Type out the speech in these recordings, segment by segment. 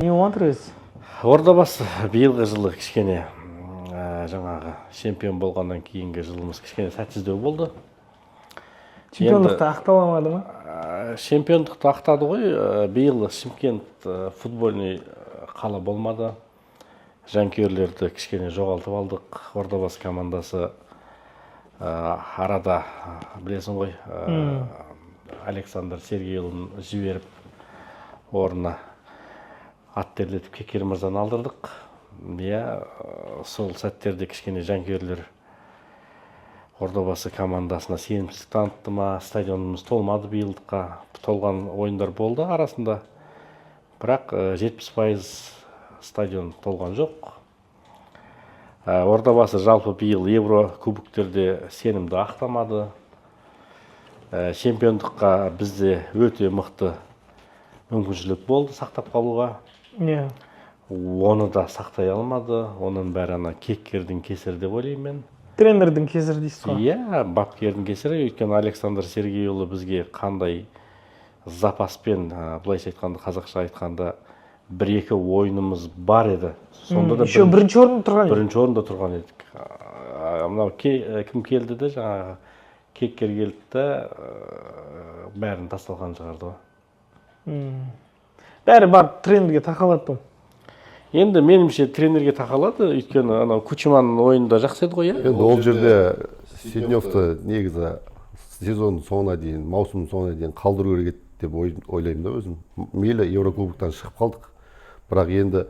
Не болып жатыр өзі? Ордабасы биылғы жылы кішкене жаңағы чемпион болғаннан кейінгі жылымыз кішкене сәтсіздеу болды. Чемпиондықты ақтала алмады ма? Чемпиондықты ақтады ғой. Биыл Шымкент футбольный қала болмады. Жанкүйерлерді кішкене жоғалтып алдық. Ордабасы командасы арада, білесің ғой, Александр Сергейұлын жіберіп, орнына ат терлетіп Кекер мырзаны алдырдық. Иә, сол сәттерде кішкене жанкүйерлер Ордабасы командасына сенімсіздік танытты ма, стадионымыз толмады. Биылдыққа толған ойындар болды арасында, бірақ 70% стадион толған жоқ. Ордабасы жалпы биыл евро кубоктерде сенімді ақтамады. Чемпиондыққа бізде өте мықты мүмкіншілік болды сақтап қалуға. Оны да сақтай алмады. Оның бәрі ана Кеккердің кесірі деп ойлаймын мен. Тренердің кесірі дейсіз ғой. Иә, бапкердің кесірі. Өйткені Александр Сергейұлы бізге қандай запаспен, былайша айтқанда, қазақша айтқанда, бір екі ойынымыз бар еді, сонда да Еще бірінші орында тұрған еді. Бірінші орында тұрған едік. Мынау кім келді де, жаңағы Кеккер келді да, бәрін тасталған шығарды ғой. Бәрі барып тренерге тақалады бұл. Енді меніңше, тренерге тақалады, өйткені анау Кучманың ойында жақсы еді ғой, иә. Енді ол жерде Седневті негізі сезонның соңына дейін, маусымның соңына дейін қалдыру керек еді деп ойлаймын да өзім. Мейлі, еврокубоктан шығып қалдық, бірақ енді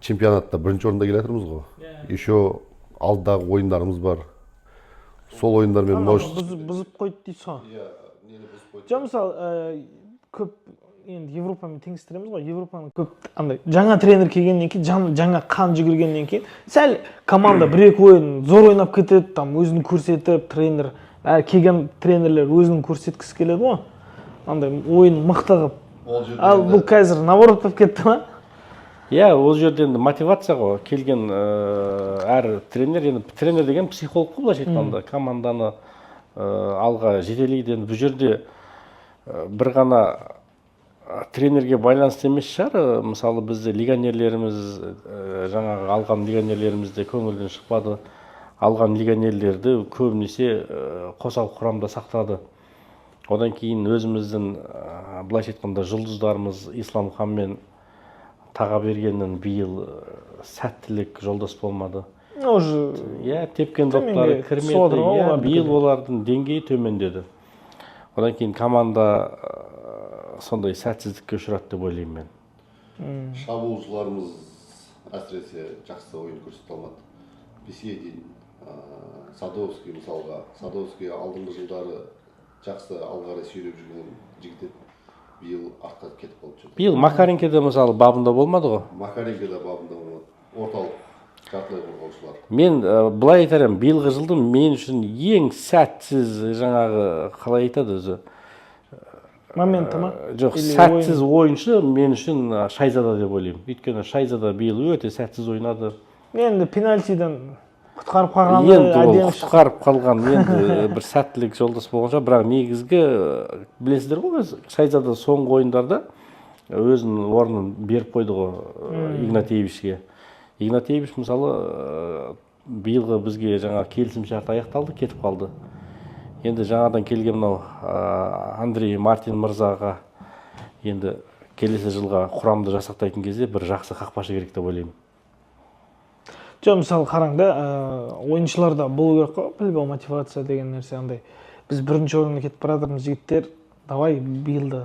чемпионатта бірінші орында келе жатырмыз ғой. Еще алдағы ойындарымыз бар, сол ойындармен может Бұзып қойды дейсіз ғой. Иә, нені бұзып қойды? Жоқ, мысалы, көп енді Европамен теңестіреміз ғой. Европаның көп андай жаңа тренер келгеннен кейін, жаңа қан жүгіргеннен кейін сәл команда бір екі ойын зор ойнап кетеді, там өзін көрсетіп, тренер, әр келген тренерлер өзінің көрсеткісі келеді ғой, андай ойын мықты қылып. Ол жерде Ал енді бұл қазір наоборот болып кетті ма? Иә, ол жерде енді мотивация ғой. Келген әр тренер, енді тренер деген психолог қой, былайша айтқанда, команданы алға жетелейді. Енді бұл жерде бір ғана тренерге байланысты емес шығар. Мысалы, бізде легионерлеріміз, жаңағы алған легионерлеріміз де көңілден шықпады. Алған легионерлерді көбінесе қосалқы құрамда сақтады. Одан кейін өзіміздің, былайша айтқанда, жұлдыздарымыз Исламхан мен Тағабергеннің биыл сәттілік жолдас болмады. Уже Иә, тепкен төменге доптары түсіп кірмеді. отыр ғой Иә, олардікі биыл де. Олардың деңгейі төмендеді. Одан кейін команда сондай сәтсіздікке ұшырады деп ойлаймын мен. Шабуылшыларымыз әсіресе жақсы ойын көрсете алмады. Беседин, Садовский. Мысалға, Садовский алдыңғы жылдары жақсы алға қарай сүйреп жүрген жігіт еді, биыл артқа кетіп қалды что-то. Биыл Макаренко де, мысалы, бабында болмады ғой. Макаренко да бабында болмады. Орталық жартылай қорғаушылар. Мен былай айтар едім: биылғы жылдың мен үшін ең сәтсіз, жаңағы қалай айтады өзі, Моменті ма? Жоқ, Или сәтсіз ойыншы мен үшін Шайзада деп ойлаймын. Өйткені Шайзада биыл өте сәтсіз ойнады. Енді пенальтиден құтқарып қалғаны Енді ол әдемі шықты. құтқарып қалған енді бір сәттілік жолдас болған шығар, бірақ негізгі, білесіздер ғой, өзі Шайзада соңғы ойындарда өзінің орнын беріп қойды ғой Игнатьевичке. Игнатьевич, мысалы, биылғы бізге жаңа келісім шарты аяқталды, кетіп қалды. Енді жаңадан келген мынау Андрей Мартин мырзаға енді келесі жылға құрамды жасақтайтын кезде бір жақсы қақпашы керек деп ойлаймын. Жоқ, мысалы, қараң да, ойыншыларда болу керек қой по мотивация деген нәрсе. Андай біз бірінші орынға кетіп бара жатырмыз, жігіттер, давай биыл да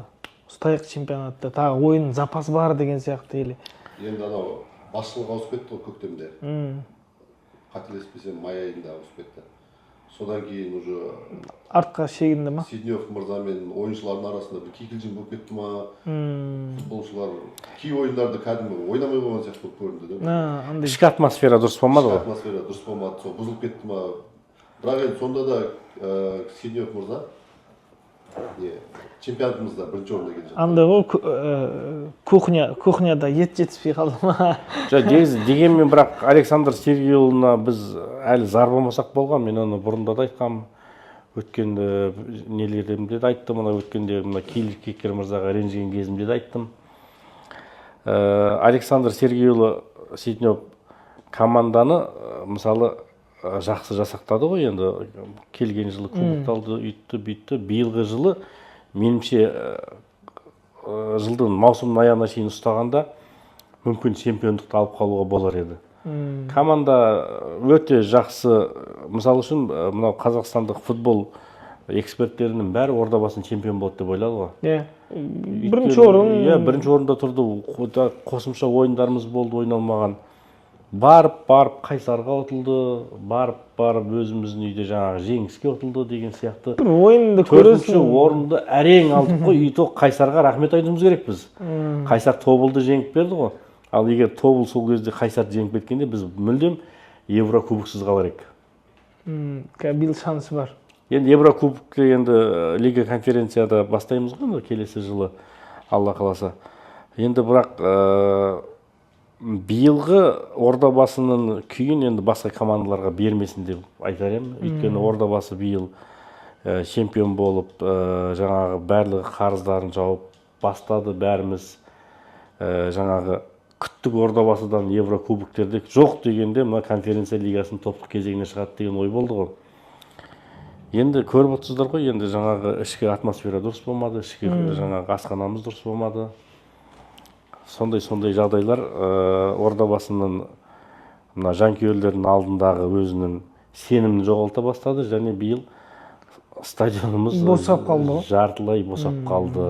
ұстайық чемпионатты, тағы ойын запас бар деген сияқты или Енді анау басшылық ауысып кетті ғой көктемде. Қателеспесем, май айында ауысып кетті. Содан кейін уже Артқа шегінді ма? Седнев мырза мен ойыншылардың арасында бір кикілжің болып кетті ма, футболшылар кей ойындарды кәдімгі ойнамай қойған сияқты болып көрінді да. Андай Ішкі атмосфера дұрыс болмады ғой. Атмосфера дұрыс болмады, сол бұзылып кетті ма. Бірақ енді сонда да Седнев мырза не чемпионатымызда бірінші орында келе жатыр. Андай ғой, кухняда ет жетіспей қалды ма? Жоқ, негізі дегенмен, бірақ Александр Сергейұлына біз әлі зар болмасақ болған. Мен оны бұрында да айтқанмын, өткен нелерімде де айттым, мына өткенде мына Кекер мырзаға ренжіген кезімде де айттым. Александр Сергейұлы Ситнев команданы, мысалы, жақсы жасақтады ғой. Енді келген жылы кубокты алды, үйтті бүйтті. Биылғы жылы, меніңше, жылдың, маусымның аяғына шейін ұстағанда, мүмкін, чемпиондықты алып қалуға болар еді. Команда өте жақсы. Мысалы үшін, мынау қазақстандық футбол эксперттерінің бәрі Ордабасын чемпион болады деп ойлады ғой. Иә, бірінші орын. Иә, бірінші орында тұрды. Қосымша ойындарымыз болды ойналмаған. Барып барып Қайсарға ұтылды, барып барып өзіміздің үйде жаңағы Жеңіске ұтылды деген сияқты. Бір ойынды Төртінші көресің. орынды әрең алдық қой, и то Қайсарға рахмет айтуымыз керек біз. Қайсар Тобылды жеңіп берді ғой. Ал егер Тобыл сол кезде Қайсарды жеңіп кеткенде, біз мүлдем еврокубоксыз қалар едік. Биыл шансы бар. Енді еврокубокты енді лига конференцияда бастаймыз ғой енді келесі жылы, Алла қаласа. Енді бірақ биылғы Ордабасының күйін енді басқа командаларға бермесін деп айтар едім. Өйткені Ордабасы биыл чемпион болып, жаңағы барлығы қарыздарын жауып бастады. Бәріміз жаңағы күттік Ордабасыдан еврокубоктерде, жоқ дегенде мына конференция лигасының топтық кезеңіне шығады деген ой болды ғой. Енді көріп отырсыздар ғой, енді жаңағы ішкі атмосфера дұрыс болмады, ішкі жаңағы асханамыз дұрыс болмады. Сондай сондай жағдайлар Ордабасының мына жанкүйерлердің алдындағы өзінің сенімін жоғалта бастады. Және биыл стадионымыз босап қалды ғой. Жартылай босап қалды.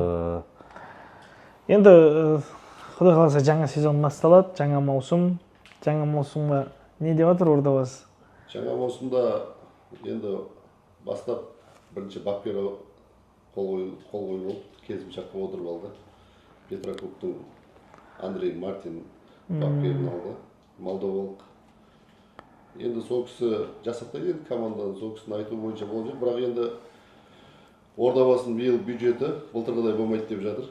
Енді құдай қаласа, жаңа сезон басталады, жаңа маусым. Жаңа маусымға не деп жатыр Ордабасы? Жаңа маусымда енді бастап бірінші бапкер қол қою болды, келісімшартқа отырып алды. Петрокубтың Андрей Мартин бапкерін алды, молдовалық. Енді сол кісі жасақтайды енді команданы, сол кісінің айтуы бойынша болып жүр. Бірақ енді Ордабасының биыл бюджеті былтырғыдай болмайды деп жатыр.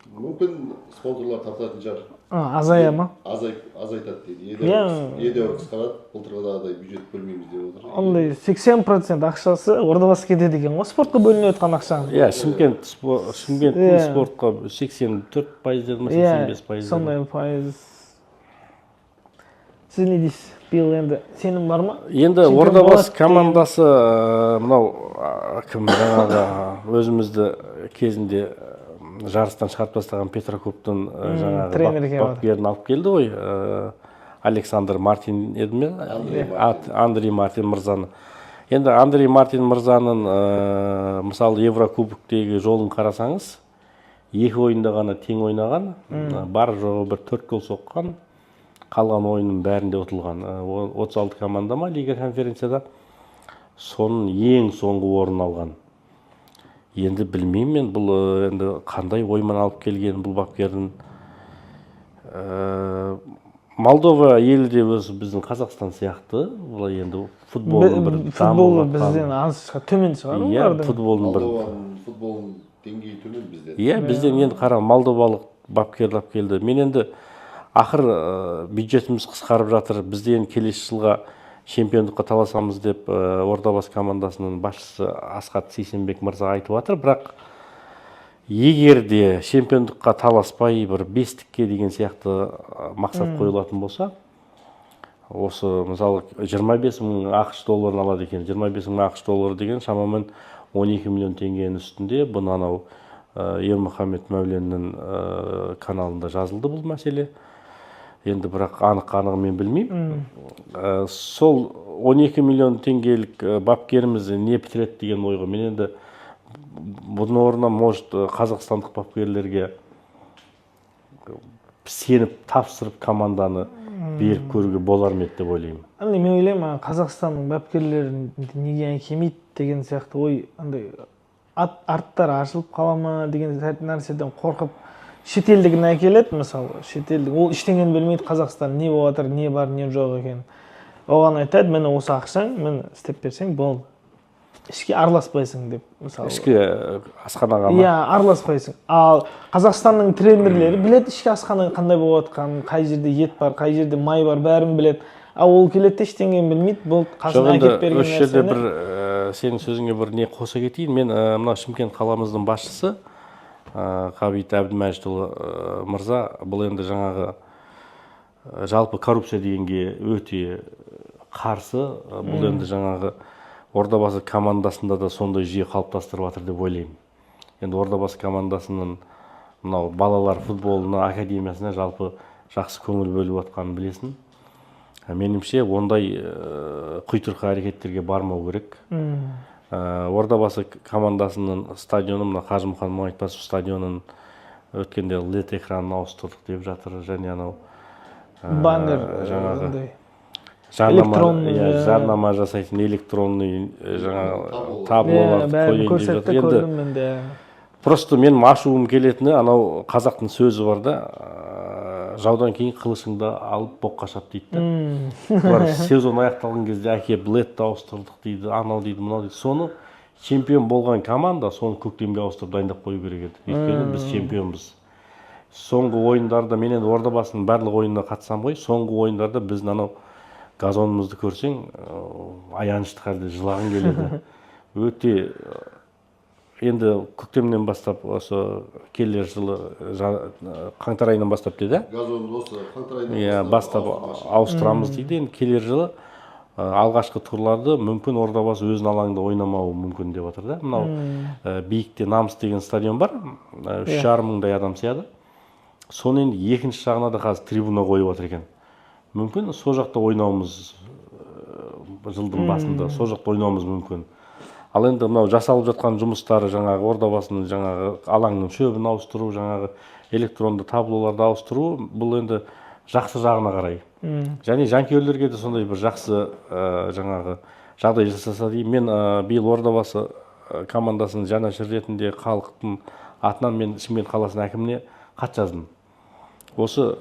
Мүмкін, спонсорлар тартатын шығар. А, азая ма? Азайтады дейді. Едәуір қысқарады, былтырғыдай бюджет бөлмейміз деп отыр. Андай 80% ақшасы Ордабасы кетеді екен ғой, спортқа бөлініп жатқан ақшаның. Иә, Шымкенттің спортқа 84% деді ма, 85% деді ма? Сондай пайыз. Сіз не дейсіз, биыл енді сенім бар ма? Енді Чемпион Ордабасы болады. командасы, мынау кім, жаңағы өзімізді кезінде жарыстан шығарып тастаған Петрокубтың жаңағы тренер келіп бапкерін алып келді ғой, Александр Мартин еді ме? Андрей. Андрей Мартин мырзаны. Енді Андрей Мартин мырзаның, мысалы, еврокубоктегі жолын қарасаңыз, екі ойында ғана тең ойнаған, бар жоғы бір төрт гол соққан, қалған ойынның бәрінде ұтылған. 36 команда ма лига конференцияда, соның ең соңғы орын алған. Енді білмеймін мен, бұл енді қандай оймен алып келген бұл бапкердің. Молдова елі де өзі біздің Қазақстан сияқты былай енді футболдың бір Футболы дамып жатқан- бізден аз шығар, төмен шығар олардың. Футболдың бір Молдованың футболының деңгейі төмен бізден. Иә, бізден. Енді қара, молдовалық бапкерді алып келді. Мен енді ақыр бюджетіміз қысқарып жатыр, бізде енді келесі жылға чемпиондыққа таласамыз деп Ордабасы командасының басшысы Асхат Сейсенбек мырза айтып жатыр. Бірақ егер де чемпиондыққа таласпай, бір бестікке деген сияқты мақсат қойылатын болса, осы, мысалы, 25 мың АҚШ долларын алады екен. 25 мың АҚШ доллары деген шамамен 12 миллион теңгенің үстінде. Бұны анау Ермұхамед Мәуленнің каналында жазылды бұл мәселе енді, бірақ анық анығын мен білмеймін. Сол 12 миллион теңгелік бапкеріміз не бітіреді деген ойға мен енді бұның орнына, может, қазақстандық бапкерлерге сеніп тапсырып, команданы беріп көруге болар ма еді деп ойлаймын. Андай мен ойлаймын, Қазақстанның бапкерлері неге келмейді деген сияқты ой. Андай арттары ашылып қала ма деген нәрседен қорқып, шетелдігін әкеледі. Мысалы, шетелдік ол ештеңені білмейді, Қазақстан не болып жатыр, не бар, не жоқ екенін. Оған айтады: «Міне, осы ақшаң, міне, істеп берсең болды, ішке араласпайсың», — деп, мысалы. Ішкі асханаға ма? Иә, араласпайсың. Ал Қазақстанның тренерлері біледі ішкі асхана қандай болып жатқанын, қай жерде ет бар, қай жерде май бар, бәрін біледі. Ал ол келеді де, ештеңені білмейді, болды, Жоқ, қасына енді әкеліп берген осы жерде нәрсені. бір сенің сөзіңе бір не қоса кетейін мен. Мына Шымкент қаламыздың басшысы Ғабит Әбдімәжітұлы мырза, бұл енді жаңағы жалпы коррупция дегенге өте қарсы. Бұл енді жаңағы Ордабасы командасында да сондай жүйе қалыптастырып жатыр деп ойлаймын. Енді Ордабасы командасының мынау балалар футболына, академиясына жалпы жақсы көңіл бөліп жатқанын білесің. Меніңше, ондай құйтырқы әрекеттерге бармау керек. Ордабасы командасының стадионы, мына Қажымұқан Мұңайтпасов стадионын өткенде LED экранын ауыстырдық деп жатыр, және анау баннер, жаңағы андай жарнама, электронный, иә, иә. Жарнама жасайтын электронный жаңағы Табло. Таблоларды Иә, бәрін қояйын деп көрсетті, жатыр. Енді көрдім мен де. Просто менің ашуым келетіні, анау қазақтың сөзі бар да, жаудан кейін қылышыңды алып боққа шап дейді да. Бұлар сезон аяқталған кезде әкеліп LED ауыстырдық дейді, анау дейді, мынау дейді. Соны чемпион болған команда соны көктемге ауыстырып дайындап қою керек еді, өйткені біз чемпионбыз. Соңғы ойындарда, мен енді Ордабасының барлық ойынына қатысамын ғой, соңғы ойындарда біздің анау газонымызды көрсең, аянышты халде жылағың келеді өте. Енді көктемнен бастап, осы келер жылы қаңтар айынан бастап деді. Газонды осы қаңтар айынан Иә, бастап ауыстырамыз дейді. Енді келер жылы алғашқы турларды мүмкін Ордабасы өзінің алаңында ойнамауы мүмкін деп жатыр да. Мынау биікте Намыс деген стадион бар, үш 3,5 мыңдай адам сияды. Соны енді екінші жағына да қазір трибуна қойып жатыр екен. Мүмкін, сол жақта ойнауымыз, жылдың басында сол жақта ойнауымыз мүмкін. Ал енді мынау жасалып жатқан жұмыстары, жаңағы Ордабасының жаңағы алаңның шөбін ауыстыру, жаңағы электронды таблоларды ауыстыру, бұл енді жақсы жағына қарай. Және жанкүйерлерге де сондай бір жақсы жаңағы жағдай жасаса деймін. Мен биыл Ордабасы командасының жанашыры ретінде халықтың атынан мен Шымкент қаласының әкіміне хат жаздым. Осы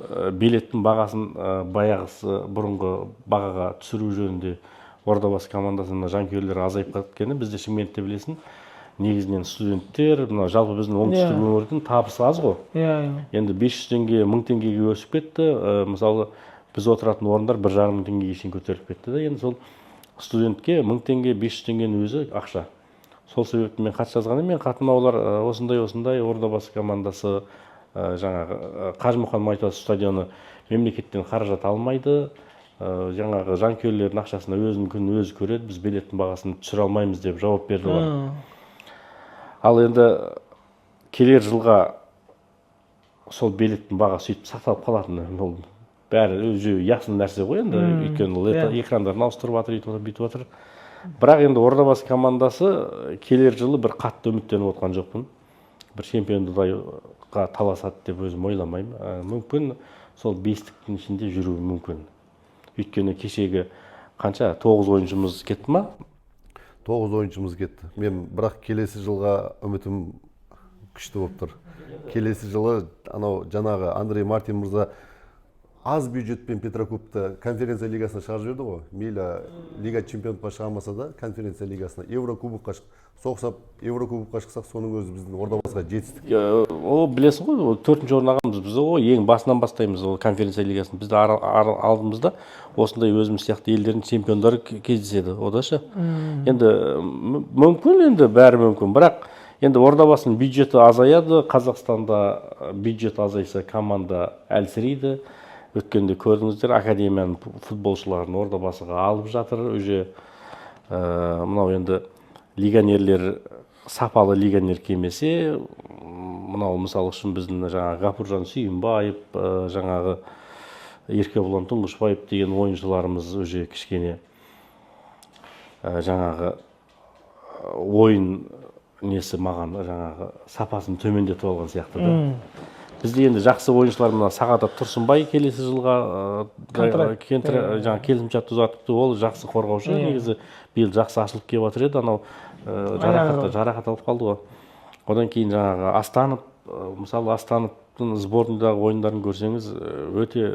билеттің бағасын баяғысы бұрынғы бағаға түсіру жөнінде. Ордабасы командасының жанкүйерлері азайып кеткені, бізде Шымкентте, білесің, негізінен студенттер, мына жалпы біздің оңтүстік өңірдің табысы аз ғой. иә иә Енді 500 теңге, 1000 теңгеге өсіп кетті. Мысалы, біз отыратын орындар 1,5 мың теңгеге шейін көтеріліп кетті да. Енді сол студентке 1000 теңге, 500 теңгенің өзі ақша. Сол себепті мен хат жазғаннан, мен хатыма олар осындай осындай Ордабасы командасы, жаңағы Қажымұқан Мұңайтпасов стадионы мемлекеттен қаражат алмайды, жаңағы жанкүйерлердің ақшасына өзінің күнін өзі көреді, біз билеттің бағасын түсіре алмаймыз деп жауап берді олар. Ал енді келер жылға сол билеттің бағасы сөйтіп сақталып қалатыны, ол бәрі уже ясный нәрсе ғой енді, өйткені ол экрандарын ауыстырып жатыр, өйтіп жатыр, бүйтіп жатыр. Бірақ енді Ордабасы командасы келер жылы бір қатты үміттеніп отқан жоқпын, бір чемпиондыққа таласады деп өзім ойламаймын. Мүмкін, сол бестіктің ішінде жүруі мүмкін, өйткені кешегі қанша, тоғыз ойыншымыз кетті ма? Тоғыз ойыншымыз кетті. Мен бірақ келесі жылға үмітім күшті болып тұр. Келесі жылы анау жаңағы Андрей Мартин мырза аз бюджетпен Петрокубты конференция лигасына шығарып жіберді ғой. Мейлі, Лига чемпионовқа шыға алмаса да, конференция лигасына, еврокубокқа соқсап, еврокубокқа шықсақ, соның өзі біздің Ордабасыға жетістік. Ол білесің ғой, ол төртінші орын алғанбыз біз ғой, ең басынан бастаймыз ол конференция лигасын. Бізде алдымызда осындай өзіміз сияқты елдердің чемпиондары кездеседі ода ше. Енді мүмкін, енді бәрі мүмкін, бірақ енді Ордабасының бюджеті азаяды. Қазақстанда бюджет азайса, команда әлсірейді. Өткенде көрдіңіздер, академияның футболшыларын Ордабасыға алып жатыр уже. Мынау енді легионерлер, сапалы легионер келмесе, мынау мысалы үшін біздің жаңағы Ғапуржан Сүйінбаев, жаңағы Еркебұлан Тұңғышбаев деген ойыншыларымыз уже кішкене жаңағы ойын несі маған жаңағы сапасын төмендетіп алған сияқты да. Бізде енді жақсы ойыншылар, мына Сағадат Тұрсынбай келесі жылға Контракт, жаңағы келісімшартты ұзартыпты. Ол жақсы қорғаушы. Негізі биыл жақсы ашылып келіп жатыр еді, анау жарақат алып қалды ғой. Одан кейін жаңағы Астанов, мысалы, Астановтың сборныйдағы ойындарын көрсеңіз, өте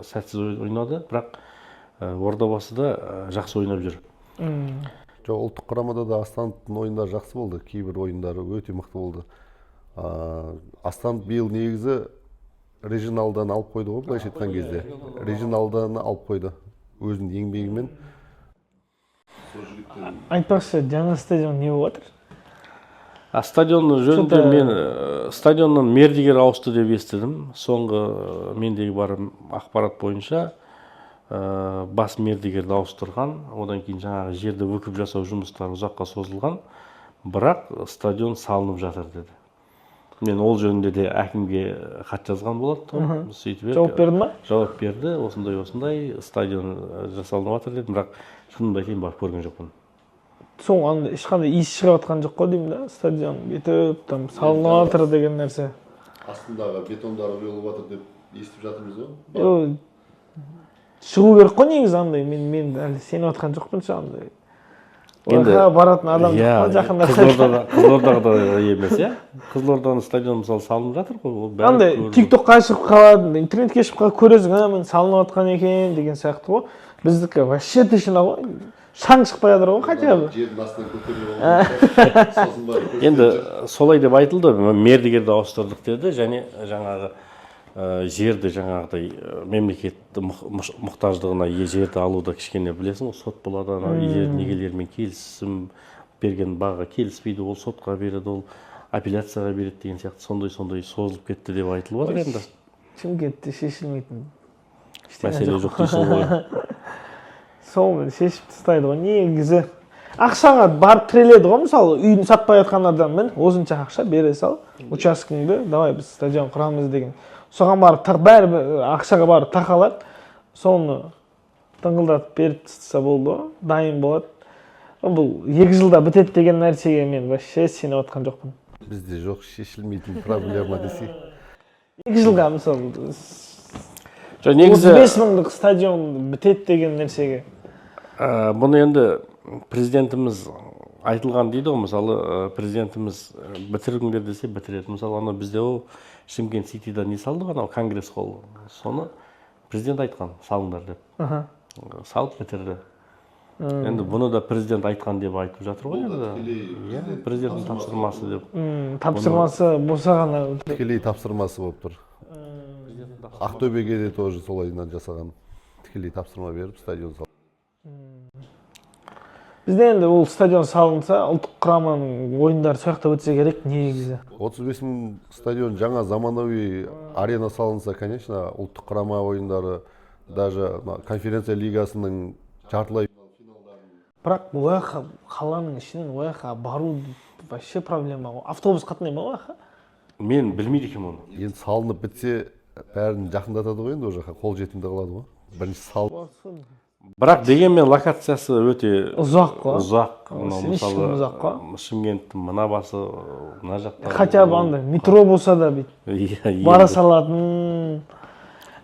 сәтсіз ойнады, бірақ Ордабасыда жақсы ойнап жүр. Жоқ, ұлттық құрамада да Астановтың ойындары жақсы болды, кейбір ойындары өте мықты болды. Астанов биыл негізі Режиналданы алып қойды ғой, былайша айтқан кезде Режиналданы алып қойды өзінің еңбегімен. Сол жігіттен Айтпақшы, жаңа стадион не болып жатыр? А стадион жөнінде Что-то- мен стадионнан мердігер ауысты деп естідім. Соңғы мендегі бар ақпарат бойынша, бас мердігерді ауыстырған. Одан кейін жаңағы жерді выкуп жасау жұмыстары ұзаққа созылған, бірақ стадион салынып жатыр деді. Мен ол жөнінде де әкімге хат жазған болатынмын, сөйтіп едік. Жауап берді ма? Жауап берді, осындай осындай стадион жасалынып жатыр дедім, бірақ шынымды айтайын, барып көрген жоқпын. Сол андай ешқандай иіс шығып жатқан жоқ қой деймін да, стадион бүйтіп там салынып жатыр деген нәрсе. Астындағы бетондары құйылып жатыр деп естіп жатырмыз ғой. Ө, шығу керек қой негізі андай. Мен әлі сеніп жатқан жоқпын ше андай. Енді- Ояққа баратын адам жоқ Иә, қой жақында. Қызылордада, Қызылордаға да емес, иә, Қызылорданың стадионы, мысалы, салынып жатыр ғой, ол бәрі Андай көрініп- Тик Токқа шығып қалады, интернетке шығып қалады, көресің, а, міне, салынып жатқан екен деген сияқты ғой. Біздікі вообще тишина ғой, шаң шықпай жатыр ғой хотя бы. Жердің астынан көтеріліп алған, сосын барып көрсететін Енді шығар. Солай деп айтылды, мердігерді ауыстырдық деді және жаңағы жерді жаңағыдай мемлекет мұқтаждығына жерді алуда кішкене, білесің ғой, сот болады, ана жердің егелерімен келісім берген бағаға келіспейді, ол сотқа береді, ол апелляцияға береді деген сияқты, сондай сондай созылып кетті деп айтылып жатыр енді. Шымкентте шешілмейтін ештеңе Мәселе жоқ дейсің ғой. Сол шешіп тастайды ғой негізі, ақшаға барып тіреледі ғой. Мысалы, үйін сатпай жатқан адам, міне, осынша ақша бере сал, учаскеңді, давай біз стадион құрамыз деген, соған барып бәрі ақшаға барып тақалады. Соны дыңғылдатып беріп тастаса болды ғой, дайын болады. Бұл 2 жылда бітеді деген нәрсеге мен вообще сеніп жатқан жоқпын. Бізде жоқ шешілмейтін проблема десей. 2 жылға, мысалы, Жоқ, отыз негізі бес мыңдық стадион бітеді деген нәрсеге. Бұны енді президентіміз айтылған дейді ғой, мысалы, президентіміз бітіріңдер десе, бітіреді. Мысалы, анау бізде ол Шымкент Ситида не салды ғой, анау конгресс холл, соны президент айтқан салыңдар деп. Салып бітірді. Енді бұны да президент айтқан деп айтып жатыр ғой Бұл да енді. тікелей Иә, президент президенттің тапсырмасы деп. Тапсырмасы болса ғана. Тікелей тапсырмасы болып тұр. Ақтөбеге де тоже солайынан жасаған, тікелей тапсырма беріп, стадион салды. Бізде енді ол стадион салынса, ұлттық құраманың ойындары сол жақта өтсе керек негізі. 35 мың стадион, жаңа заманауи арена салынса, конечно, ұлттық құрама ойындары, даже мына конференция лигасының жартылай Бірақ ол жаққа, қаланың ішінен ол жаққа бару вообще проблема ғой. Автобус қатынай ма ол жаққа? Мен білмейді екенмін оны. Енді салынып бітсе, бәрін жақындатады ғой, енді ол жаққа қолжетімді қылады ғой бірінші сал. Бірақ дегенмен локациясы өте Ұзақ қой. Ұзақ мынау. Слишком Мысалы, ұзақ қой. Шымкенттің мына басы, мына жақта. Хотя бы андай метро болса да, бүйтіп Иә, бара енді. салатын.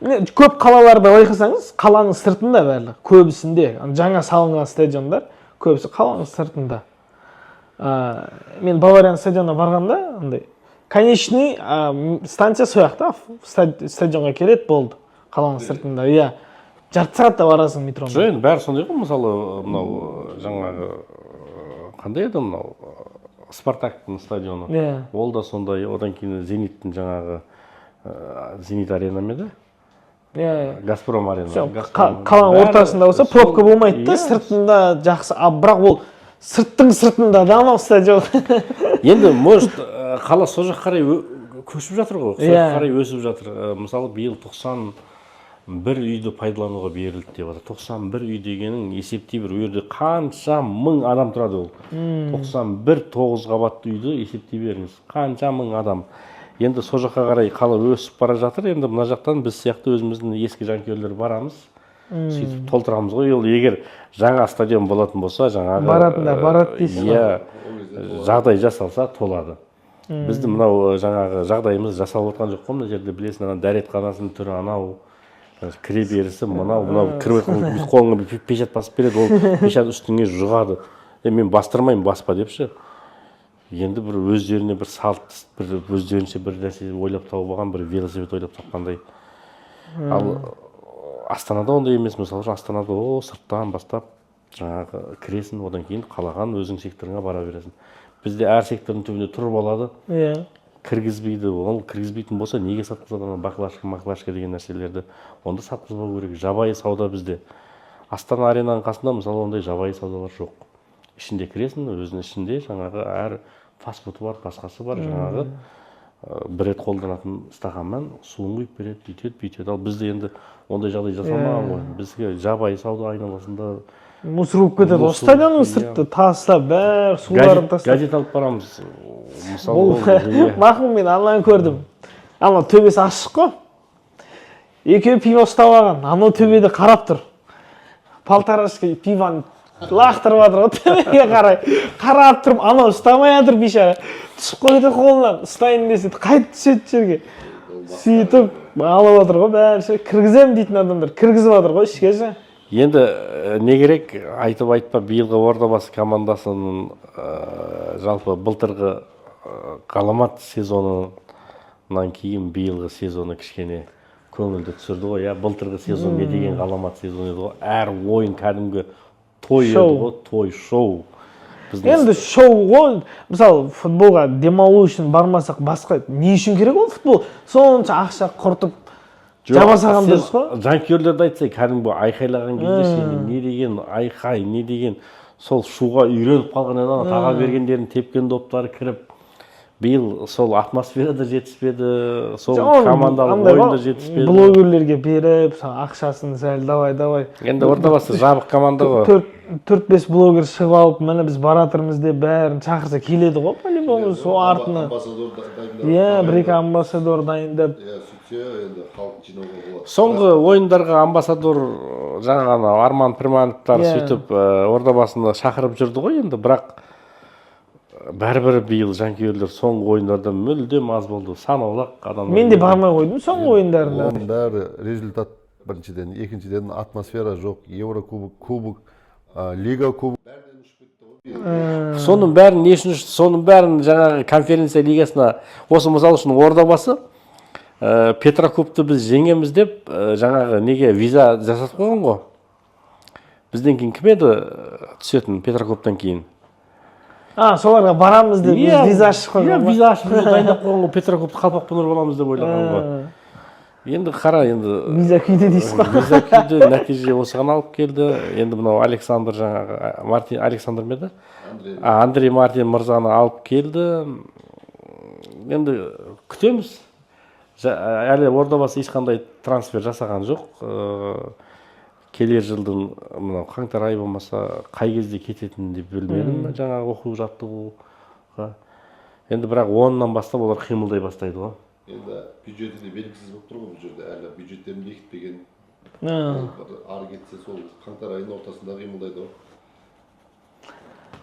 Міне, көп қалаларда байқасаңыз, қаланың сыртында барлығы, көбісінде ана жаңа салынған стадиондар көбісі қаланың сыртында. Мен Баварияның стадионына барғанда, андай конечный станция сол жақта, стадионға келеді, болды, қаланың сыртында, иә, жарты сағатта барасың метромен. Жоқ, енді бәрі сондай ғой. Мысалы, мынау жаңағы қандай еді мынау, Спартактың стадионы, ол да сондай. Одан кейін Зениттің жаңағы Зенит арена ма еді? Иә, иә. Газпром арена. Всё, Газпром. Қаланың Бәрі ортасында болса, пробка болмайды да. Иә. Сыртында жақсы, а бірақ ол сырттың сыртында да анау стадион. Енді, может, қала сол жаққа қарай көшіп жатыр ғой, сол жаққа қарай өсіп жатыр. Мысалы, биыл 91 үйді пайдалануға берілді деп жатыр. 91 үй дегенің, есептей бер, ол жерде қанша мың адам тұрады ол. 91 тоғыз қабатты үйді есептей беріңіз, қанша мың адам. Енді сол жаққа қарай қала өсіп бара жатыр. Енді мына жақтан біз сияқты өзіміздің ескі жанкүйерлер барамыз, сөйтіп толтырамыз ғой. Ол егер жаңа стадион болатын болса, жаңағы Баратындар барады дейсіз ғой. Иә, жағдай жасалса, толады. Біздің мынау жаңағы жағдайымыз жасалып жатқан жоқ қой мына жерде, білесің, ана дәретханасының түрі анау, кіре берісі мынау мынау, кіріп жатқан бүйтіп қолыңа бүйтіп печать басып береді, ол печать үстіңе жұғады. Е, мен бастырмаймын, баспа депші. Енді бір өздеріне бір салт, бір өздерінше бір нәрсе ойлап тауып алған, бір велосипед ойлап тапқандай. Ал Астанада ондай емес. Мысалы үшін, Астанада о сырттан бастап жаңағы кіресің, одан кейін қалаған өзің секторыңа бара бересің. Бізде әр сектордың түбінде тұрып алады, кіргізбейді. Ол кіргізбейтін болса, неге сатқызады ана баклажка маклажка деген нәрселерді? Онда сатқызбау керек. Жабайы сауда. Бізде Астана аренаның қасында, мысалы, ондай жабайы саудалар жоқ. Ішінде кіресің, өзінің ішінде жаңағы әр Фастфуды бар, басқасы бар, жаңағы бір рет қолданатын стақанмен суын құйып береді, бүйтеді, бүйтеді. Ал бізде енді ондай жағдай жасалмаған ғой. Бізге жабайы сауда айналасында. Мусор болып кетеді ғой. Мусор, стадионның иә. сырты тастап, бәрі суларын газет, тастап. Газет алып барамыз мысалы. Ол Ол, иә. Мақұл, мен ананы көрдім, анау төбесі ашық қой, екеуі пиво ұстап алған, анау төбеде қарап тұр, полторашка пивоны лақтырып жатыр ғой төбеге қарай. Қарап тұрмын, анау ұстамай жатыр, бейшара, түсіп кетеді қолынан, ұстайын десе, қайтып түседі жерге. Сөйтіп алып жатыр ғой бәрі ше. Кіргіземін дейтін адамдар кіргізіп жатыр ғой ішке ше. Енді не керек, айтып айтпа, биылғы Ордабасы командасының жалпы былтырғы ғаламат сезонынан кейін биылғы сезоны кішкене көңілді түсірді ғой, иә. Былтырғы сезон не деген ғаламат сезон еді ғой, әр ойын кәдімгі той еді Шоу. ғой, той, шоу. Біздің Енді шоу ғой. Мысалы, футболға демалу үшін бармасақ, басқа не үшін керек ол футбол? Сонша ақша құртып Жоқ, жаба салған сен дұрыс қой. Жанкүйерлерді айтсай, кәдімгі айқайлаған кезде ше, не деген айқай, не деген сол шуға үйреніп қалған еді. Ана таға бергендерін тепкен доптары кіріп, биыл сол атмосфера да жетіспеді, сол Жоқ, командалық андай ойын ғой, да жетіспеді. Блогерлерге беріп, сол ақшасын сәл, давай, давай. Енді Ордабасы жабық команда ғой. Төрт бес блогер шығып алып, міне, біз баратырмыз деп, бәрін шақырса, келеді ғой по любому сол артына. Амбассадор дайындап. Иә, бір екі амбассадор дайындап. Иә, сөйтсе, енді халық жинауға болады. Соңғы ойындарға амбассадор жаңағы анау Арман Пірмановтар сөйтіп Ордабасыны шақырып жүрді ғой енді. Бірақ бәрібір биыл жанкүйерлер соңғы ойындарда мүлдем аз болды, санаулы ақ адамдар. Мен де бармай қойдым соңғы ойындарына. Оның бәрі результат біріншіден, екіншіден, атмосфера жоқ. Еврокубок, кубок, лига кубок, бәрінен ұшып кетті ғой биыл. Соның бәрін не үшін? Соның бәрін жаңағы Конференция лигасына. Осы, мысалы үшін, Ордабасы Петрокубты біз жеңеміз деп жаңағы неге виза жасатып қойған ғой. Бізден кейін кім еді түсетін Петрокубтан кейін? А, соларға барамыз деп Иә, виза ашып қойған иә ба? Виза ашып, виза дайындап қойған ғой. Петрокубты қалпақпен ұрып аламыз деп ойлаған ғой. Енді қара енді. Виза күйді дейсіз ғой. Виза күйді, нәтиже осыған алып келді. Енді мынау Александр, жаңағы Мартин, Александр ма еді? Андрей. А, Андрей Мартин мырзаны алып келді. Енді күтеміз. Әлі Ордабасы ешқандай трансфер жасаған жоқ. Келер жылдың мынау қаңтар айы болмаса, қай кезде кететінін де білмедім жаңағы оқу жаттығуға енді. Бірақ 10-ынан бастап олар қимылдай бастайды ғой. Енді бюджеті де белгісіз болып тұр ғой бұл жерде, әлі бюджеттерін бекітпеген. Ары кетсе, сол қаңтар айының ортасында қимылдайды ғой.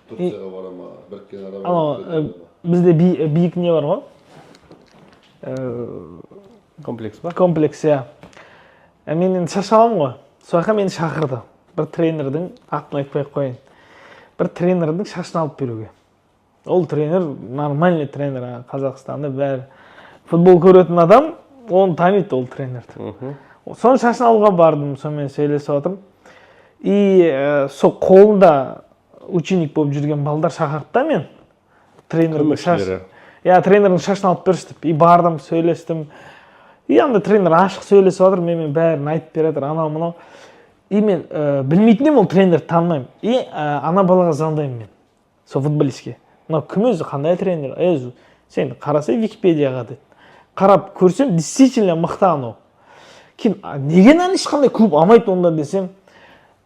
Турцияға бара ма, Біріккен Араб Анау Әмірліктеріне бара ма? Бізде биік не бар ғой. Комплекс па? Комплекс, иә. Мен енді шаш аламын ғой, сол жаққа мені шақырды бір тренердің, атын айтпай ақ қояйын, бір тренердің шашын алып беруге. Ол тренер нормальный тренер, Қазақстанда бәрі футбол көретін адам оны таниды, ол тренерді. Соның шашын алуға бардым, сонымен сөйлесіп жатырмын. И сол қолында ученик болып жүрген балдар шақырды да, мен тренердің шаш Көмекшілері. Иә, тренердің шашын алып берші деп. И бардым, сөйлестім. И анда тренер ашық сөйлесіп жатыр менімен, бәрін айтып беріп жатыр, анау мынау. И мен білмейтін едім, ол тренерді танымаймын. И ана балаға звондаймын мен, сол футболистке: «Мынау кім өзі, қандай тренер?» «Е, сен қарасай Википедияға», — деді. Қарап көрсем, действительно мықты анау. Кейін: «А, неге мынаны ешқандай клуб алмайды онда?» — десем,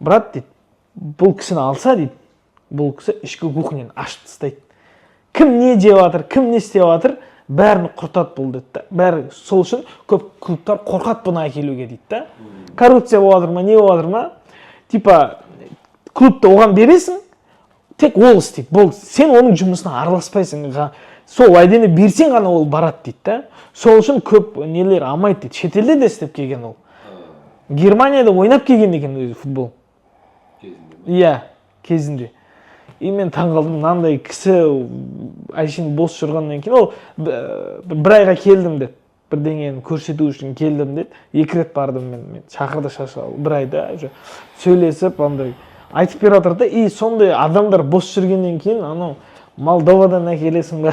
«Брат, — дейді, — бұл кісіні алса, — дейді, — бұл кісі ішкі кухняны ашып тастайды, кім не жеп жатыр, кім не істеп жатыр, бәрін құртады бұл», — деді да. Бәрі сол үшін көп клубтар қорқады бұны әкелуге дейді да. Коррупция болып жатыр ма, не болып жатыр ма, типа клубты оған бересің, тек ол істейді, болды, сен оның жұмысына араласпайсың. Сол уәдені берсең ғана ол барады дейді да. Сол үшін көп нелер алмайды дейді. Шетелде де істеп келген ол, Германияда ойнап келген екен өзі футбол. Кезінде ме? Иә, кезінде. И мен таңқалдым, мынандай кісі әшейін бос жүргеннен кейін ол бір айға келдім деді, бірдеңені көрсету үшін келдім деді. Екі рет бардым мен шақырды шаш алып, бір айда уже сөйлесіп, андай айтып беріп жатыр да. И сондай адамдар бос жүргеннен кейін анау Молдовадан әкелесің ба,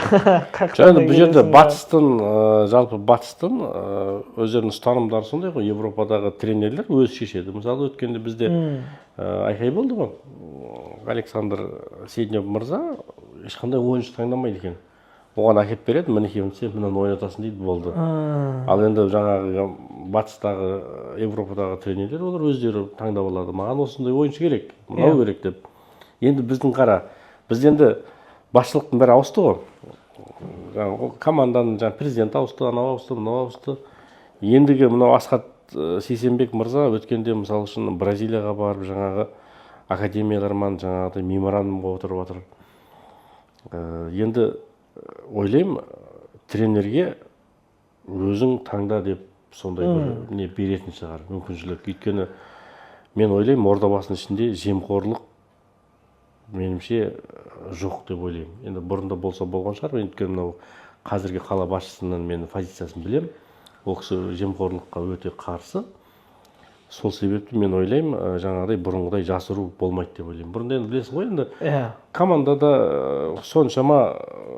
Жоқ, енді бұл жерде әкелесің ба? Батыстың жалпы батыстың өздерінің ұстанымдары сондай ғой. Европадағы тренерлер өзі шешеді. Мысалы, өткенде бізде айқай болды ғой. Александр Седнев мырза ешқандай ойыншы таңдамайды екен. Оған әкеліп береді: «Мінекей, сен мынаны ойнатасың», – дейді, болды. Ал енді жаңағы батыстағы, Европадағы тренерлер, олар өздері таңдап алады: «Маған осындай ойыншы керек, мынау керек», – деп. Енді біздің, қара, бізде енді басшылықтың бәрі ауысты ғой. Жаңағы ол команданың жаңағы президенті ауысты, анау ауысты, мынау ауысты. Ендігі мынау Асхат Сейсенбек мырза өткенде, мысалы үшін, Бразилияға барып, жаңағы академиялармен жаңағыдай меморандумға отырып жатыр. Енді ойлаймын, тренерге «өзің таңда» деп сондай бір не беретін шығар, мүмкіншілік. Өйткені мен ойлаймын, Ордабасының ішінде жемқорлық, меніңше, жоқ деп ойлаймын. Енді бұрында болса, болған шығар. Мен өйткені мынау қазіргі қала басшысының мен позициясын білемін, ол кісі жемқорлыққа өте қарсы. Сол себепті мен ойлаймын, жаңағыдай бұрынғыдай жасыру болмайды деп ойлаймын. Бұрында енді білесің ғой енді, командада соншама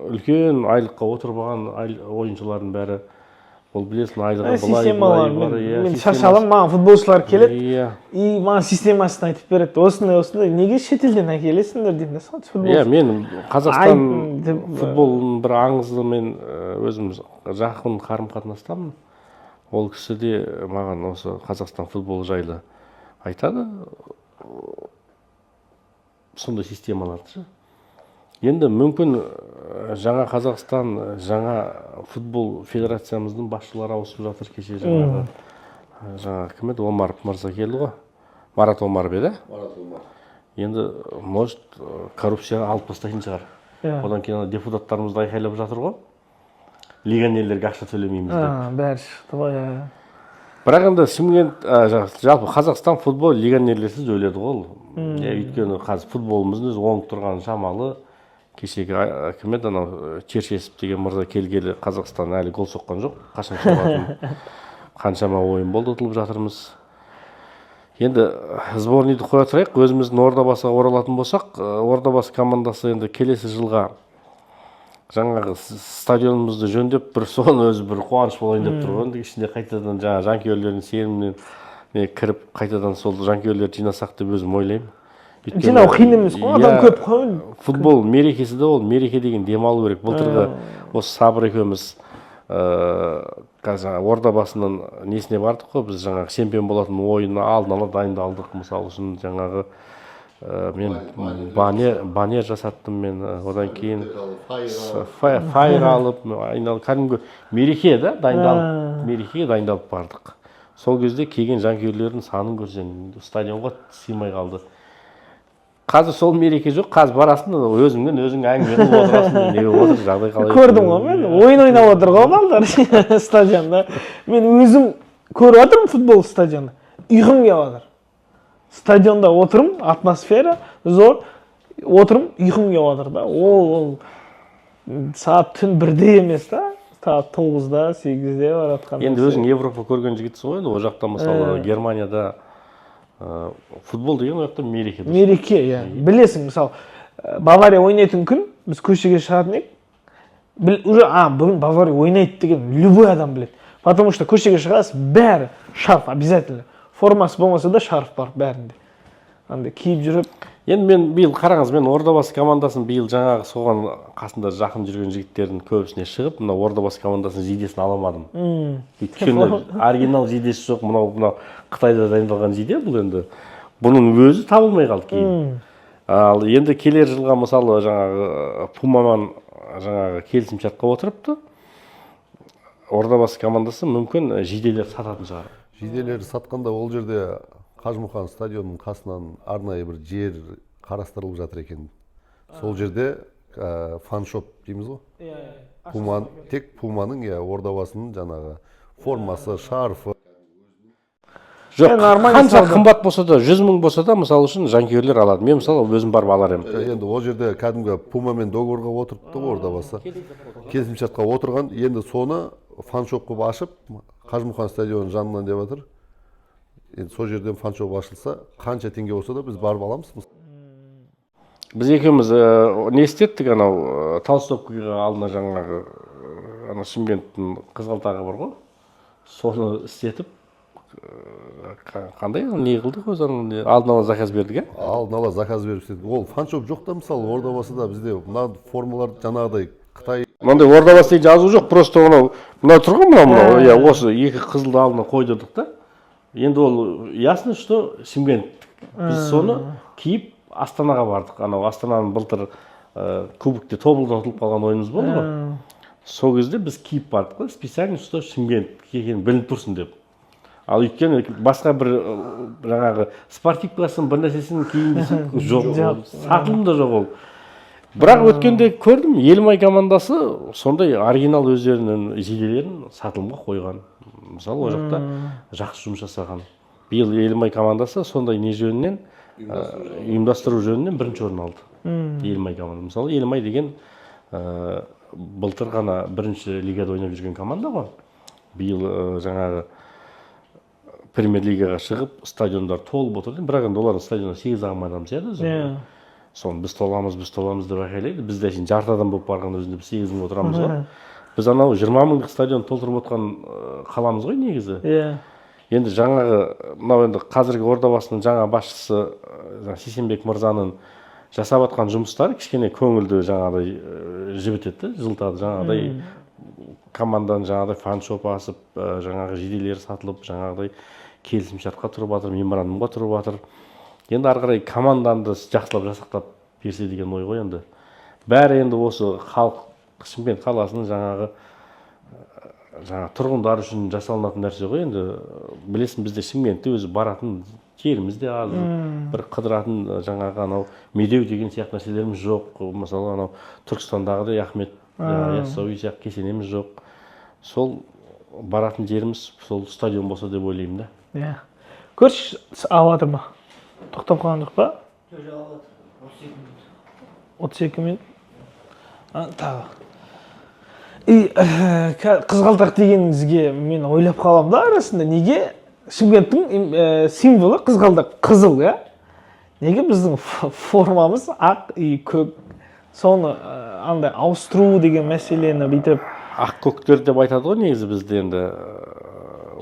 үлкен айлыққа отырып алған ойыншылардың бәрі, ол білесің, айлығы былай Системалар былай бар, мен, иә, мен системасы. Шаршадым, маған футболшылар келеді и маған системасын айтып береді: «Осындай, осындай, неге шетелден әкелесіңдер?» – деймін да сол футбол. Иә, мен Қазақстан футболының бір аңызы мен өзім жақын қарым қатынастамын. Ол кісі де маған осы Қазақстан футболы жайлы айтады, сондай системаларды ше. Енді мүмкін, жаңа Қазақстан, жаңа футбол федерациямыздың басшылары ауысып жатыр. Кеше жаңағы жаңағы кім еді, Омаров мырза келді ғой, Марат Омаров еді. Марат Омаров. Енді, может, коррупция алып тастайтын шығар. Одан кейін ана депутаттарымыз да айқайлап жатыр ғой, легионерлерге ақша төлемейміз деп. А, бәрі шықты ғой, иә. Бірақ енді Шымкент, жалпы Қазақстан футбол легионерлерсіз өледі ғой ол, иә. Өйткені қазір футболымыздың өзі оңып тұрғаны шамалы. Кешегі кім еді анау, Черчесов деген мырза келгелі Қазақстан әлі гол соққан жоқ. Қашан соғатын? Қаншама ойын болды, ұтылып жатырмыз. Енді сборныйды қоя тұрайық, өзіміздің Ордабасыға оралатын болсақ, Ордабасы командасы енді келесі жылға жаңағы стадионымызды жөндеп, бір соны өзі бір қуаныш болайын деп тұр ғой. Енді ішінде қайтадан жаңағы жанкүйерлердің сенімінен не кіріп, қайтадан сол жанкүйерлерді жинасақ деп өзім ойлаймын. Жинау қиын емес қой, адам Иә, көп қой. Футбол мерекесі де ол. Мереке деген демалу керек. Былтырғы осы Сабыр екеуміз қазір жаңағы Ордабасының несіне бардық қой. Біз жаңағы чемпион болатын ойынына алдын ала дайындалдық. Мысалы үшін, жаңағы мен баннер жасаттым мен, одан кейін фаер алып айналып, кәдімгі мереке да, дайындалып, мерекеге дайындалып бардық. Сол кезде келген жанкүйерлердің санын көрсең, стадионға сыймай қалды. Қазір сол мереке жоқ. Қазір барасың да, өзіңмен өзің әңгіме қылып отырасың: «Не болып отыр, жағдай қалай?» Көрдім ғой мен, ойын ойнап отыр ғой балдар стадионда. Мен өзім көріп жатырмын футбол стадионда, ұйқым келіп жатыр. Стадионда отырмын, атмосфера зор, отырмын, ұйқым келіп жатыр да. Ол сағат түн 1-де емес та, сағат 9-да, 8-де баратқан Енді нәрсе. Өзің Европа көрген жігітсің ғой. Енді ол жақта, мысалы, Германияда футбол деген ол жақта мереке. Мереке, иә. Білесің, мысалы, Бавария ойнайтын күн біз көшеге шығатын едік. Уже а бүгін Бавария ойнайды деген любой адам біледі, потому что көшеге шығасыз, бәрі шарф обязательно, формасы болмаса да, шарф бар бәрінде, андай киіп жүріп. Енді мен биыл, қараңыз, мен Ордабасы командасын биыл жаңағы соған қасында жақын жүрген жігіттердің көбісіне шығып, мына Ордабасы командасының жейдесін ала алмадым. Өйткені оригинал жейдесі жоқ. Мынау Қытайда дайындалған жейде бұл. Енді бұның өзі табылмай қалды кейін. Ал енді келер жылға, мысалы, жаңағы Пумамен жаңағы келісімшартқа отырыпты Ордабасы командасы, мүмкін, жейделер сататын шығар. Жейделерді сатқанда, ол жерде Қажымұқан стадионының қасынан арнайы бір жер қарастырылып жатыр екен. Сол жерде фаншоп дейміз ғой, Пума, тек Пуманың, иә, Ордабасының жаңағы формасы, шарфы. Жоқ, Нормально қанша сауда. қымбат болса да, 100 000 болса да, мысалы үшін, жанкүйерлер алады. Мен, мысалы, өзім барып алар едім. Енді ол жерде кәдімгі Пумамен договорға отырыпты ғой Ордабасы, келісімшартқа отырған. Енді соны фаншоп қылып ашып, Қажымұқан стадионының жанынан деп жатыр. Енді сол жерден фаншоп ашылса, қанша теңге болса да, біз барып аламыз. Біз екеуміз не істеттік анау, толстовкаға алдына жаңағы ана Шымкенттің қызғалдағы бар ғой, соны істетіп, қандай не қылдық өзі, ана не, алдын ала заказ бердік, иә. Алдын ала заказ беріп істедік. Ол фаншоп жоқ та, мысалы, Ордабасыда бізде мына формалар жаңағыдай Қытай Мынандай Ордабасы деген жазу жоқ, просто мынау мынау тұр ғой, мынау мынау иә, осы екі қызылды алдына қойдырдық та. Енді ол ясно, что Шымкент. Біз соны киіп Астанаға бардық. Анау Астананың былтыр кубокте Тобылдан ұтылып қалған ойынымыз болды ғой. Сол кезде біз киіп бардық қой, специально, что Шымкент екені білініп тұрсын деп. Ал өйткені басқа бір жаңағы спортивкасын, бір нәрсесін киейін десек, жоқ, ол сатылым да жоқ ол. Бірақ өткенде көрдім, Елімай командасы сондай оригинал өздерінің жейделерін сатылымға қойған. Мысалы, ол жақта жақсы жұмыс жасаған. Биыл Елімай командасы сондай не жөнінен, ұйымдастыру жөнінен бірінші орын алды. Елімай команда. Мысалы, Елімай деген былтыр ғана бірінші лигада ойнап жүрген команда ғой. Биыл жаңағы премьер лигаға шығып, стадиондар толып отыр. Бірақ енді олардың стадионына 8 ақ мың адам сияды өзі. Соны «біз толамыз, біз толамыз» деп айқайлайды. Біз де әшейін жарты адам болып барған өзінде біз 8 мың отырамыз ғой. Біз анау 20 мыңдық стадион толтырып отқан қаламыз ғой негізі. Енді жаңағы мынау енді қазіргі Ордабасының жаңа басшысы жаңа Сейсенбек мырзаның жасап жатқан жұмыстары кішкене көңілді жаңағыдай жібітеді, жылытады. Жаңағыдай команданың жаңағыдай фан-шоп ашып, жаңағы жейделері сатылып, жаңағыдай келісімшартқа тұрып жатыр, меморандумға тұрып жатыр. Енді ары қарай команданы да жақсылап жасақтап берсе деген ой ғой енді. Бәрі енді осы халық, Шымкент қаласының жаңағы жаңа тұрғындар үшін жасалынатын нәрсе ғой енді. Білесің, бізде Шымкентте өзі баратын жеріміз де аз, бір қыдыратын жаңағы анау Медеу деген сияқты нәрселеріміз жоқ. Мысалы, анау Түркістандағыдай Ахмет Яссауи сияқты кесенеміз жоқ. Сол баратын жеріміз сол стадион болса деп ойлаймын да. Иә, көрші, алып жатыр ма, тоқтап қалған жоқ па? Жоқ, алып жатыр. 32 минут. 32 минут. А, тағы и қызғалдақ дегеніңізге мен ойлап қаламын да арасында: неге Шымкенттің символы қызғалдақ, қызыл, иә? Неге біздің формамыз ақ и көк? Соны андай ауыстыру деген мәселені бүйтіп Ақ көктер деп айтады ғой негізі бізде. Енді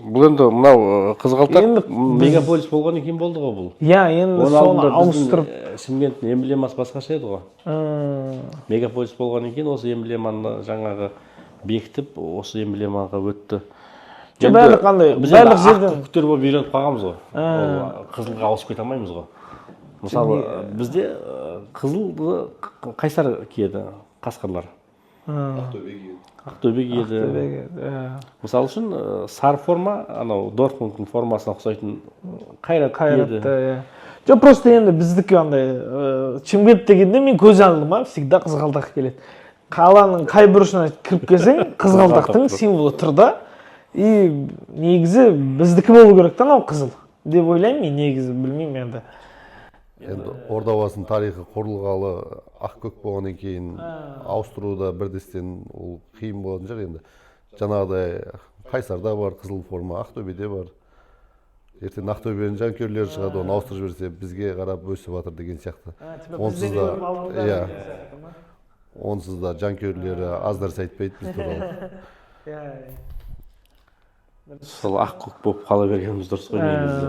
бұл енді мынау қызғалдақ Енді мегаполис болғаннан кейін болды ғой бұл. Иә, енді Оның соны алдында біздің ауыстырып Шымкенттің эмблемасы басқаша еді ғой. Мегаполис болғаннан кейін осы эмблеманы жаңағы бекітіп, осы эмблемаға өтті. Жоқ, Енді барлық андай, біз енді барлық ақ көктер болып үйреніп қалғанбыз ғой. Ол қызылға ауысып кете алмаймыз ғой. Мысалы, бізде қызылды Қайсар киеді, қасқырлар. Ақтөбе киеді. Ақтөбе киеді. Ақтөбеге, иә. Мысалы үшін, сары форма анау Дортмундтың формасына ұқсайтын Қайрат Қайратта киеді. Иә, жоқ, просто енді біздікі андай Шымкент дегенде мен көз алдыма всегда қызғалдақ келеді. Қаланың қай бұрышына кіріп келсең, қызғалдақтың тұр. символы тұр да. И негізі біздікі болу керек та анау қызыл деп ойлаймын мен негізі. Білмеймін енді. Енді Ордабасының тарихы құрылғалы ақ көк болғаннан кейін ауыстыру да бірдестен ол қиын болатын шығар. Енді жаңағыдай Қайсарда бар қызыл форма, Ақтөбеде бар. Ертең Ақтөбенің жанкүйерлері шығады, оны ауыстырып жіберсе, бізге қарап өсіп жатыр деген сияқты. Онсыз да, иә, онсыз да жанкүйерлері аз нәрсе айтпайды біз туралы. Сол ақ көк болып қала бергеніміз дұрыс қой негізі.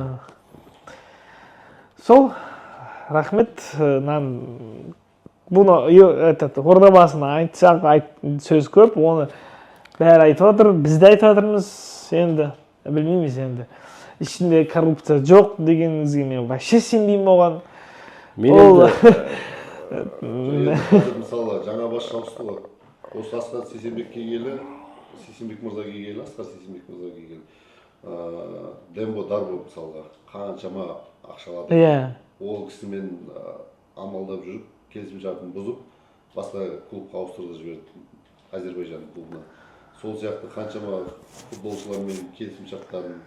Сол, рахмет. Нан бұны этот Ордабасыны айтсақ, айт, сөз көп, оны бәрі айтып жатыр, біз де айтып жатырмыз. Енді білмейміз, енді ішінде коррупция жоқ дегеніңізге мен вообще сенбеймін оған. Мен Ол- енді Енді қазір, мысалы, жаңа басшы ауысты ғой. Осы Асхат Сейсенбек келгелі, Сейсенбек мырза келгелі, Асқар Сейсенбек мырза келгелі Дембо Дарбо, мысалға, қаншама ақшалады. Ол кісімен амалдап жүріп, келісімшартын бұзып, басқа клубқа ауыстырып жіберді, Әзербайжан клубына. Сол сияқты қаншама футболшылармен келісімшарттарын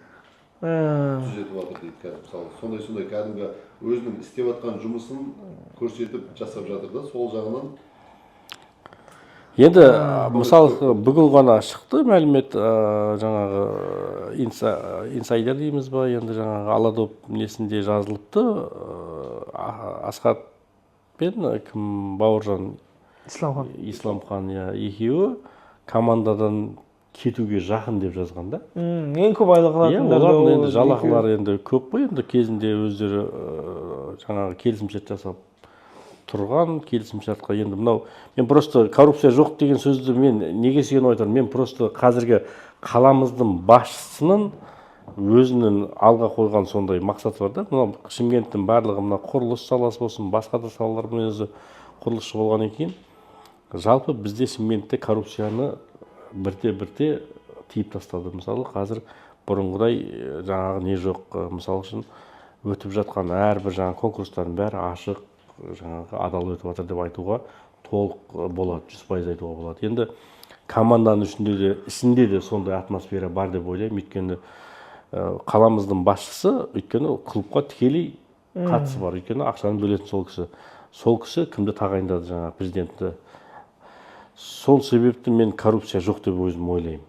түзетіп жатыр дейді қазір. Мысалы, сондай кәдімгі өзінің істеп жатқан жұмысын көрсетіп жасап жатыр да, сол жағынан. Енді мысалы, бүгін ғана шықты мәлімет, жаңағы инсайдер дейміз ба енді, жаңағы Аладоп несінде жазылыпты, Асхат пен кім, Бауыржан Исламхан. Исламхан, иә, екеуі командадан кетуге жақын деп жазған да. Ең көп айлық Иә, алатындар да олардың ол енді екеуі. Жалақылары енді көп қой енді. Кезінде өздері жаңағы келісімшарт жасап Тұрған келісімшартқа. Енді мынау мен просто коррупция жоқ деген сөзді мен неге сүйеніп айтамын? Мен просто қазіргі қаламыздың басшысының өзінің алға қойған сондай мақсаты бар да. Мынау Шымкенттің барлығы, мына құрылыс саласы болсын, басқа да салалар, мен өзі құрылысшы болғаннан кейін, жалпы бізде Шымкентте коррупцияны бірте бірте тыйып тастады. Мысалы, қазір бұрынғыдай жаңағы не жоқ. Мысалы үшін, өтіп жатқан әрбір жаңағы конкурстардың бәрі ашық, жаңағы адал өтіп жатыр деп айтуға толық болады, 100% айтуға болады. Енді команданың ішінде де сондай атмосфера бар деп ойлаймын, өйткені қаламыздың басшысы, өйткені клубқа тікелей қатысы бар, өйткені ақшаны бөлетін сол кісі. Сол кісі кімді тағайындады? Жаңағы президентті. Сол себепті мен коррупция жоқ деп өзім ойлаймын.